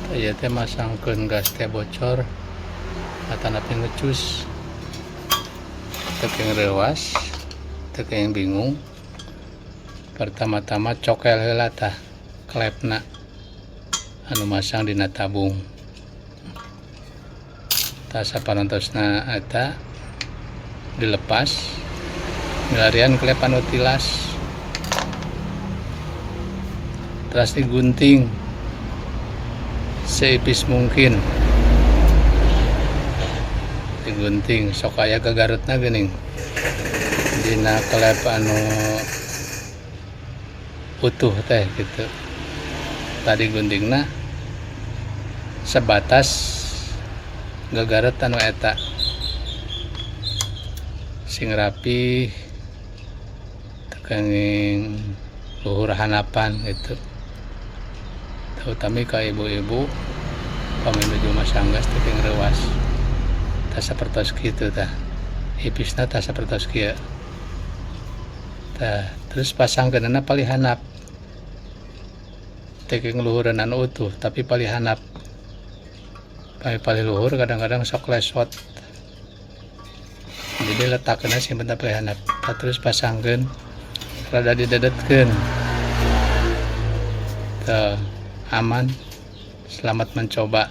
Ieu teh masangkeun gas teh bocor atanapi ngecus. Teu kenging reuwas, teu kenging bingung. Pertama-tama cokel heula tah klepna anu masang dina tabung. Tah, saparantosna eta dilepas, milarian klep anu tilas. Teras digunting seipis mungkin, digunting sok aya gagarutna geuning dina klep anu utuh teh gitu. Tadi guntingna sebatas gagarut anu eta sing rapi, teu kenging luhur hanapan gitu, terutama ka ibu-ibu pami nuju masang gas teu kenging reuwas. Tah, sapertos kitu tah ipisna, tah sapertos kieu tah. Terus pasangkeunana palih handap, teu kenging luhureun anu utuh, tapi palih handap. Pami palih luhur kadang-kadang sok lesot, jadi letakkeunna simpen palih handap. Tah, terus pasangkeun rada didedetkeun. Tah, aman. Selamat mencoba.